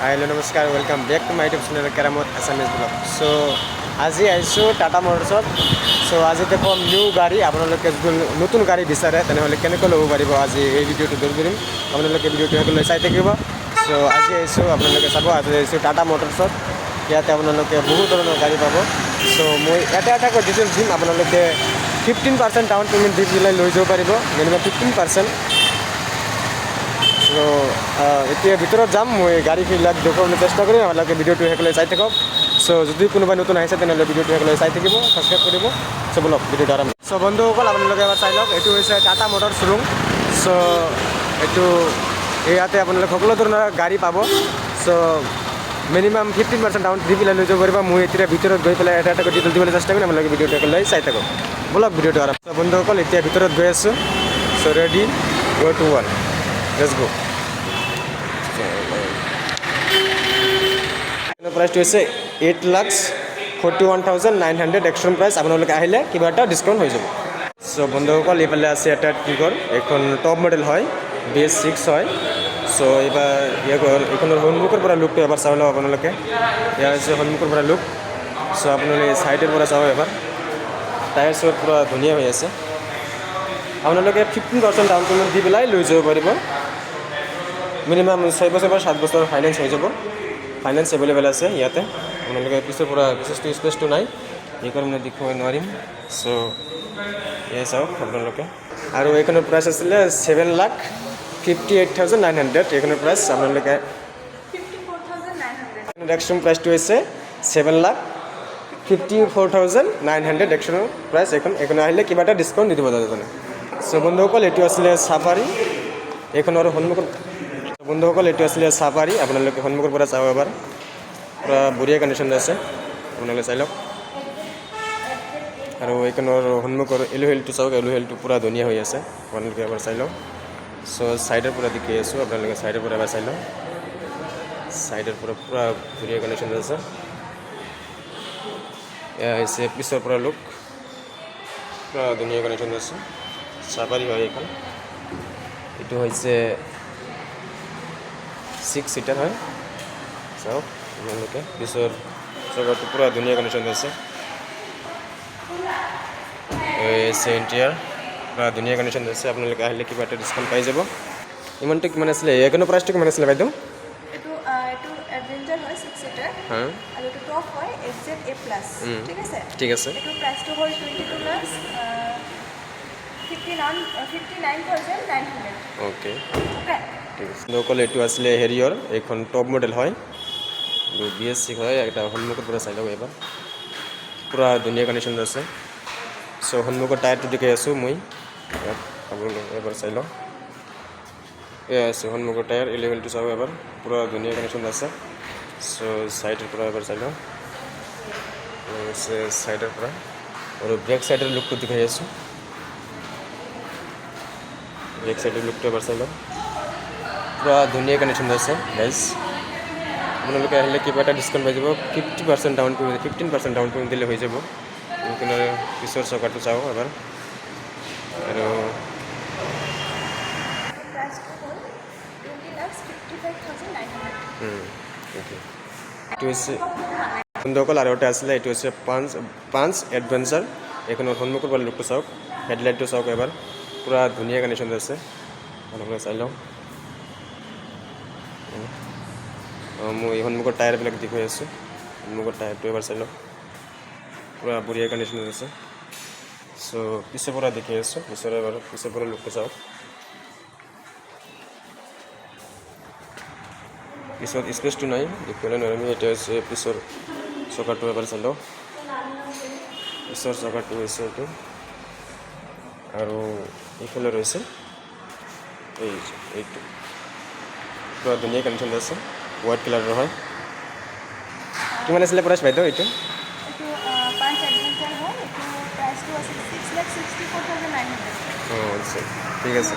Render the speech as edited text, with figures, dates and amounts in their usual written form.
Hello' নমস্কাৰ, welcome back to my YouTube channel Keramat Assamese blog. চ' আজি আহিছোঁ টাটা মটৰ্ছত। চ' আজি দেখুৱাম নিউ গাড়ী। আপোনালোকে যদি নতুন গাড়ী বিচাৰে, তেনেহ'লে কেনেকৈ ল'ব পাৰিব, আজি এই ভিডিঅ'টো ধৰি ধৰিম। আপোনালোকে ভিডিঅ'টো সকলোৱে চাই থাকিব। চ' আজি আহিছোঁ, আপোনালোকে চাব, আজি আহিছোঁ টাটা মটৰ্ছত। ইয়াতে আপোনালোকে বহুত ধৰণৰ গাড়ী পাব। চ' মই এটা এটাকৈ ডিটেইলছ দিম। আপোনালোকে 15% ডাউন পে'মেণ্ট দি পেলাই লৈ যাব পাৰিব, মিনিমাম 15%। চ' এতিয়া ভিতৰত যাম, মই গাড়ীবিলাক দেখুৱাবলৈ চেষ্টা কৰিম। আপোনালোকে ভিডিঅ'টো শেষলৈ চাই থাকক। চ' যদি কোনোবাই নতুন আহিছে, তেনেহ'লে ভিডিঅ'টো শেষলৈ চাই থাকিব, ছাবস্ক্ৰাইব কৰিব। চ' ব'লক, ভিডিঅ'টো আৰম্ভ। চ' বন্ধুসকল, আপোনালোকে এবাৰ চাই লওক, এইটো হৈছে টাটা মটৰ শ্ব'ৰুম। চ' এইটো ইয়াতে আপোনালোকে সকলো ধৰণৰ গাড়ী পাব। চ' মিনিমাম 15% ডাউন দি পেলাই লৈ যাব পাৰিব। মই এতিয়া ভিতৰত গৈ পেলাই এটা এটাকৈ ডিটেইল দিবলৈ চেষ্টা কৰিম। আপোনালোকে ভিডিঅ'টো শেষলৈ চাই থাকক। ব'লক, ভিডিঅ'টো আৰম্ভ। চ' বন্ধুসকল, এতিয়া ভিতৰত গৈ আছোঁ। So ready, go, two, one, let's go। প্ৰাইচটো হৈছে 8,41,900 এক্স-শ্ব'ৰুম প্ৰাইচ। আপোনালোকে আহিলে কিবা এটা ডিছকাউণ্ট হৈ যাব। চ' বন্ধুসকল, এইফালে আছে এটা টিগৰ। এইখন টপ মডেল হয়, BS6 হয়। চ' এইবাৰ ইয়াৰ এইখনৰ সন্মুখৰ পৰা লুকটো এবাৰ চাই লওক আপোনালোকে। ইয়াৰ হৈছে সন্মুখৰ পৰা লুক। চ' আপোনালোকে ছাইডৰ পৰা চাওক এবাৰ। টায়াৰ চায়াৰ পূৰা ধুনীয়া হৈ আছে। আপোনালোকে 15% ডাউন পে'মেণ্ট দি পেলাই লৈ যাব পাৰিব। মিনিমাম 6 বছৰ বা 7 বছৰ ফাইনেন্স হৈ যাব। ফাইনেন্স এভেইলেবল আছে ইয়াতে। আপোনালোকে পিছৰ পৰা বিশেষটো স্পেচটো নাই, সেইকাৰণে দেখুৱাব নোৱাৰিম। চ' এয়া চাওক আপোনালোকে। আৰু এইখনৰ প্ৰাইচ আছিলে 7,58,900 এইখনৰ প্ৰাইচ। আপোনালোকে 54,900। এক্স-শ্ব'ৰুম প্ৰাইচটো হৈছে 7,54,900 এক্স-শ্ব'ৰুম প্ৰাইচ এইখন। এইখন আহিলে কিবা এটা ডিছকাউণ্ট দি দিব দাদাজনে। চ' বন্ধুসকল, এইটো আছিলে চাফাৰী। এইখনৰ সন্মুখত, বন্ধুসকল, এইটো আছিলে চাফাৰী। আপোনালোকে সন্মুখৰ পৰা চাব এবাৰ। পূৰা বঢ়িয়া কণ্ডিশ্যনত আছে, আপোনালোকে চাই লওক। আৰু এইখনৰ সন্মুখৰ এলয় হুইলটো চাওক, এলয় হুইলটো পূৰা ধুনীয়া হৈ আছে। আপোনালোকে এবাৰ চাই লওক। চ' ছাইডৰ পৰা দেখি আছোঁ, আপোনালোকে ছাইডৰ পৰা এবাৰ চাই লওক। ছাইডৰ পৰা পূৰা ধুনীয়া কণ্ডিশ্যনত আছে। এয়া হৈছে পিছৰ পৰা লুক, পূৰা ধুনীয়া কণ্ডিশ্যনত আছে। চাফাৰী হয় এইখন। এইটো হৈছে ছিক্স ছিটাৰ হয়। চাওক আপোনালোকে, পিছৰ চকাটো পূৰা ধুনীয়া কণ্ডিশ্যনত আছে। এই ইণ্টেৰিয়াৰ পূৰা ধুনীয়া কণ্ডিশ্যনত আছে। আপোনালোকে আহিলে কিবা এটা ডিছকাউণ্ট পাই যাব। ইমানটো কিমান আছিলে? এইখনৰ প্ৰাইচটো কিমান আছিলে বাইদেউ? এইটো এডভেঞ্চাৰ হয়, ছিক্স ছিটাৰ। হা। আৰু এইটো টপ হয়, XZA plus। ঠিক আছে। ঠিক আছে। এইটো প্ৰাইচটো হ'ল 22,59,900। অ'কে। অ'কে। ঠিক আছে। বন্ধুসকল, এইটো আছিলে হেৰিয়ৰ। এইখন টপ মডেল হয়, BS6 হয়। এটা সন্মুখৰ পৰা চাই লওক এবাৰ, পূৰা ধুনীয়া কণ্ডিশ্যনত আছে। চ' সন্মুখৰ টায়াৰটো দেখি আছোঁ মই ইয়াত, আপোনালোকে এবাৰ চাই লওক। এয়া আছে সন্মুখৰ টায়াৰ। এলয় হুইলটো চাওক এবাৰ, পূৰা ধুনীয়া কণ্ডিশ্যনত আছে। চ' ছাইডৰ পৰা এবাৰ চাই লওক। হৈছে ছাইডৰ পৰা। আৰু বেক ছাইডৰ লুকটো দেখাই আছোঁ। বেক ছাইডৰ লুকটো এবাৰ চাই লওক, পূৰা ধুনীয়া কণ্ডিশ্যনত আছে। গাইজ, আপোনালোকে আহিলে কিবা এটা ডিছকাউণ্ট পাই যাব। 50% down payment, 15% down payment দিলে হৈ যাব। এইখনৰ পিছৰ চকাটো চাওক এবাৰ। আৰু প্ৰাইচটো হ'ল 20,55,900। অ'কে। এইটো হৈছে, বন্ধুসকল, আৰু এটা আছিলে, এইটো হৈছে পাঞ্চ এডভেঞ্চাৰ। এইখনৰ সন্মুখৰ পৰা লুকটো চাওক, হেডলাইটটো চাওক এবাৰ, পূৰা ধুনীয়া কণ্ডিশ্যনত আছে। আপোনালোকে চাই লওক। মই সন্মুখৰ টায়াৰবিলাক দেখুৱাই আছোঁ। সন্মুখৰ টায়াৰটো এবাৰ চাই লওক, পূৰা বঢ়িয়া কণ্ডিশ্যনত আছে। চ' পিছৰ পৰা দেখি আছোঁ, পিছৰ এবাৰ পিছৰ পৰা লুকটো চাওক। পিছত স্পেচটো নাই, দেখুৱালে নোৱাৰিম। এতিয়া হৈছে পিছৰ চকাটো, এবাৰ চাই লওক। পিছৰ চকাটো হৈছে এইটো। আৰু এইফালে ৰৈছে এই এইটো, পূৰা ধুনীয়া কণ্ডিশ্যনত আছে, হোৱাইট কালাৰৰ হয়। কিমান আছিলে প্ৰাইচ বাইদেউ এইটো? এইটো পাঞ্চ এডভেঞ্চাৰ হয়। এইটো প্ৰাইচটো আছিল 6,64,900। অঁ, আচ্ছা, ঠিক আছে।